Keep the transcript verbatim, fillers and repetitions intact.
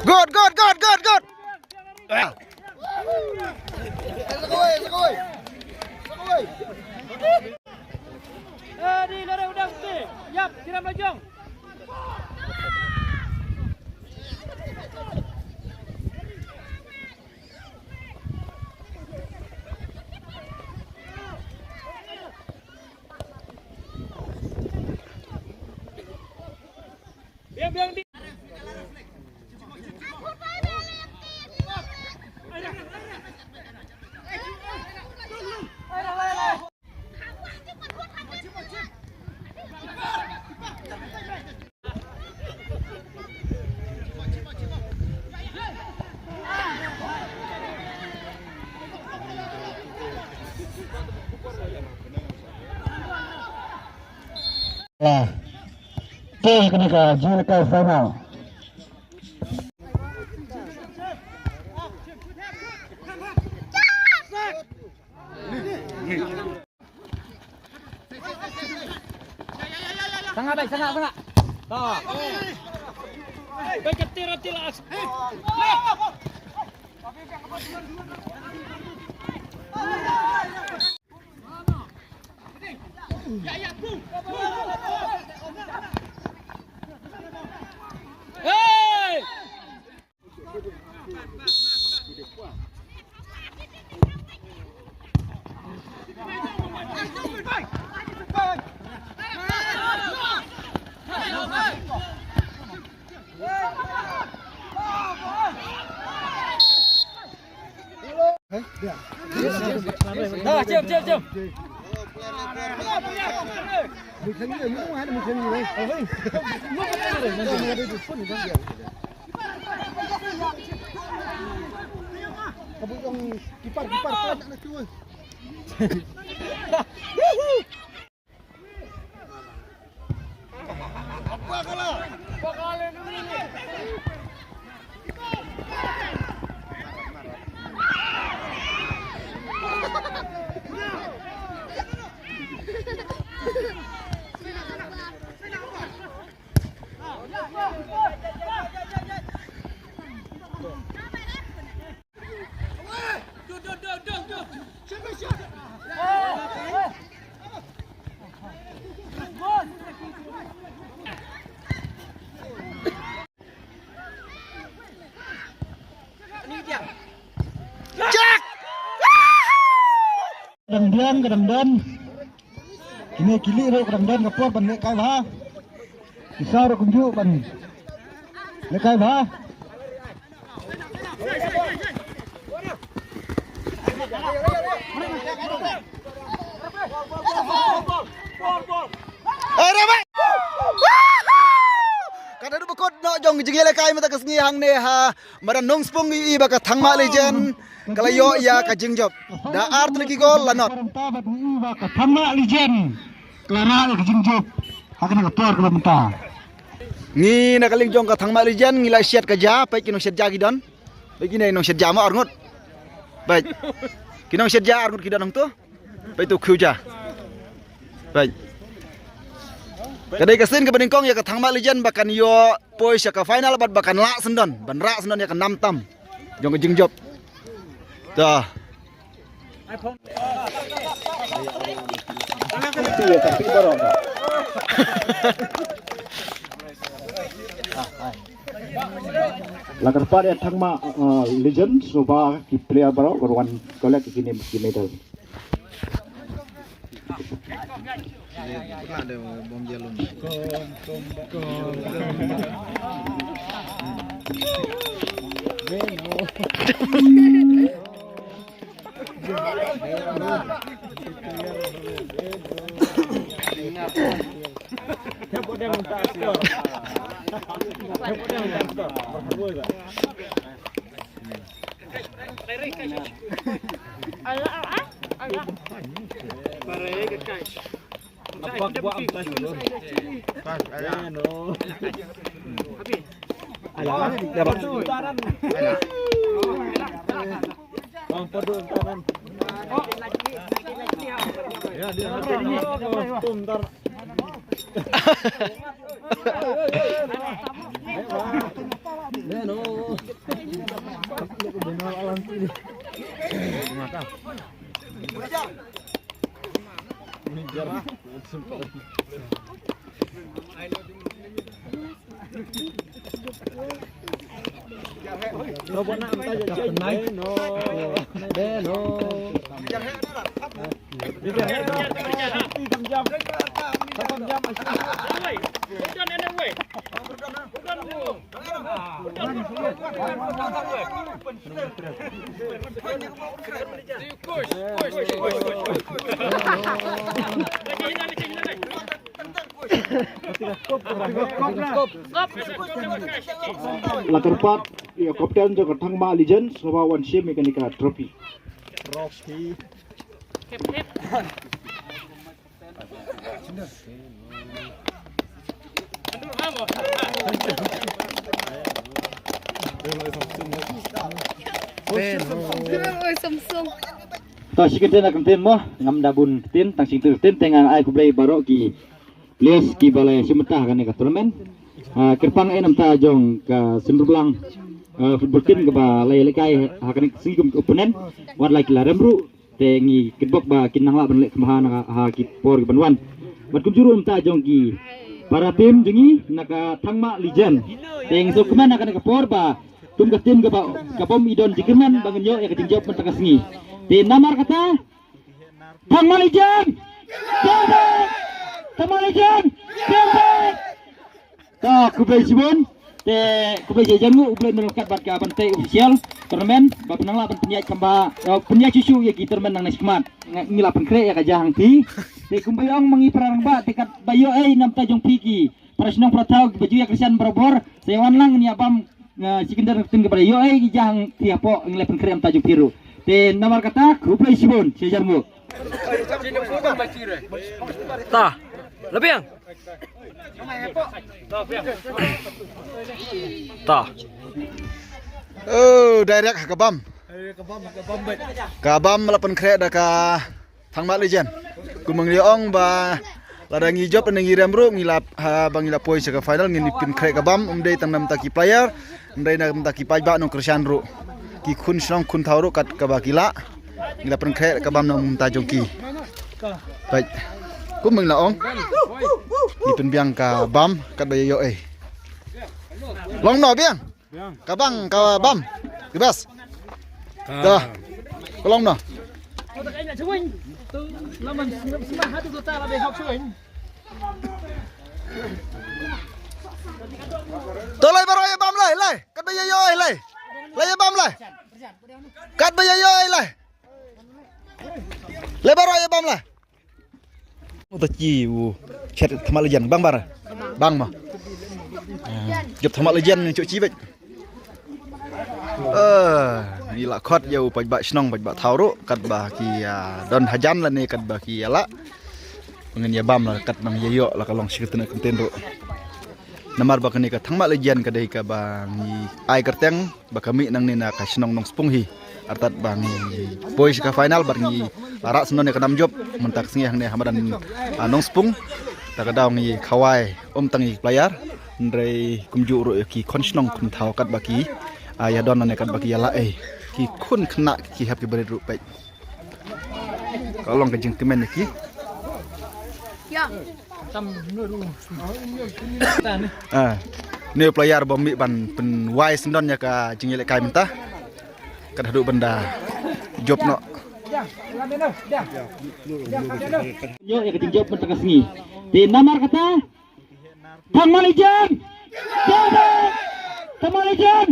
Good, good, good, good, good. Lah. Teh kena ka jil ka final. Sanga bai, sanga, sanga. Ha. Bai ketir atil as. Hey! Dang diang ka dang don. Kine ki lih ruh ka dang don ka por ban lehkai bha. Ki saw ruh kumjuh ban lehkai bha. Ka dei ruh ba kut noh jong ka jingïalehkai mynta ka sngi hangne ha madan Nongspung, ïohi ba ka Thangmah Legend ka la ïoh ïa ka jingjop. Da ar tylli ki gol la not. Ka Thangmah Legend ka la rah ïa ka jingjop ha kane ka por kaba mynta. Ngi na ka liang jong ka Thangmah Legend ngi la shet ka ja, peit ki nongshet ja ki don. Peit kine nongshet ja ma arngut. Peit. Ki nongshet ja arngut ki don hangto. Peit to khiew ja. Peit. Ka dei ka sien kaba nyngkong ïa ka Thangmah Legend ba kan ïoh poi sha ka final bad ba kan lah syndon, ban rah syndon ïa ka nam tam jong ka jingjop. Ta. La kyrpad ïa Thangmah, uh, Legend, sngewbha ki player baroh ban wan collect kine ki medal. La kyrpad ïa ka kapten jong ka Thangma Legends, sngewbha wan shim ïa kane ka trophy. Oi, Samsung. To, shi kyntien, kyntien mo, ngam da bun kyntien, tang shi kyntien te ngan ai khublei baroh ki players kiba la shim bynta ha kane ka tournament. Ah, kyrpang eh na bynta jong ka Symborblang, ah, football team kaba la ïalehkai ha kane ka sngi kum opponent, wat la ki la rem ruh. Te ngi kitbok ba kin nang lah ban leh kham bha na ha ki por ki ban wan. Bad kumjuh ruh mynta jong ki para team jong ngi na ka Thangma Legend. Te ngi sngewkmen ha kane ka por ba kum ka team kaba, ka bym i don jingkyrmen ba ngin ïoh ïa ka jingjop mynta ka sngi. Te namar kata, Thangma Legend! Thangma Legend! Ka khublei shibun. Te khublei shibun, u Blei un ryngkat bad ka Bantei Official Tournament ba pynang lah ban pynïaid kham bha, eh, pynïaid shuh shuh ïa ki tournament nangne shakhmat. Nga, ngi la pynkhreh ïa ka jia hangtei. Te kumba ong ma ngi para rangbah, te katba ïoh ei na bynta jong phi ki para shnong para thaw kiba ju ïa kyrshan barabor, sa ïa wan lang, ngin ïa bam, eh, shi kyndon ka ktien kaba ïoh ei ki jia hangtei hapoh, ngi la pynkhreh na bynta jong phi ruh. Te namar kata khublei shibun, shi hajar nguh. Ta. La biang. Ta. Oh, direct ha ka bam. Ka bam la pynkhreh da ka Thangma Legend. Kum ngi ong ba lada ngi jop ne ngi rem ruh, ngi la, ha, ba ngi la poi sha ka final, ngin pynkhreh ka bam, ym dei tang na bynta ki player, ym dei na bynta ki paidbah nongkyrshan ruh. Ki khun shnong khun thaw ruh kat kaba ki lah. Ngi la pynkhreh ka bam na bynta jong ki. Peit. Kum ngi la ong, ngi pynbiang ka bam katba ïoh ei. Long no biang. Ka bang ka bam. Ki bas. Ka long no. To lai baroh ïa bam lai, lai. Katba ïoh ei lai. Lai ïa bam lai. Katba ïoh ei lai. Lai baroh ïa bam lai. Uta chi u chet Thangma Legend bang bar. Bang ma. Ah, jop Thangma Legend ni chok chi bek. Eh, ngi la khot ïa u paidbah shnong paidbah thaw ruh katba ki, ah, don hajan lane katba ki ïa lah. Ngin ïa bam la katba ngi ïa ïoh la ka long shi kyntien kyntien ruh. Namar ba kane ka Thangma Legend ka dei kaba ngi ai kyrteng ba ka mih nangne na ka shnong Nongspung hi. Artat ba ngi poi sha ka final bad ngi rah sngewbha ïa ka nam jop mynta ka sngi hangne ha madan, ah, Nongspung. Ta ka daw ngi khawai ym tang ïa ki player, hynrei kumjuh ruh ïa ki khun shnong khun thaw katba ki, ah, ïa don nangne katba ki ïa lah ei. Ki khun khynnah ki hep ki barit ruh peit. Ka long ka jingkmen ïa ki. Ah, ne u player ba mih ban pynwai syndon ïa ka jingïalehkai mynta. Kat haduh ban da jop noh. Ïoh ïa ka jingjop mynta ka sngi. Te namar kata, Thangma Legend! Thangma Legend!